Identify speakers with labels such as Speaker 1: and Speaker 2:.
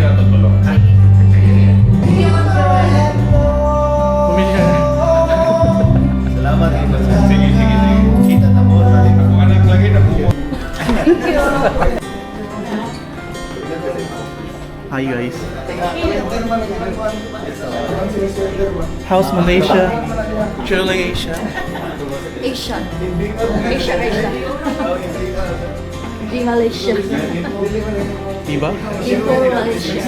Speaker 1: kita tutulong. Ha?
Speaker 2: Pumili ka.
Speaker 3: Salamat.
Speaker 1: Sige, sige, sige.
Speaker 3: Kita na mo.
Speaker 1: Ako anak lagi, nabuo.
Speaker 2: Hi, guys. How's Malaysia? Truly Asia.
Speaker 4: Asia. Asia, Asia. Di Malaysia.
Speaker 2: Diba?
Speaker 4: Di Malaysia.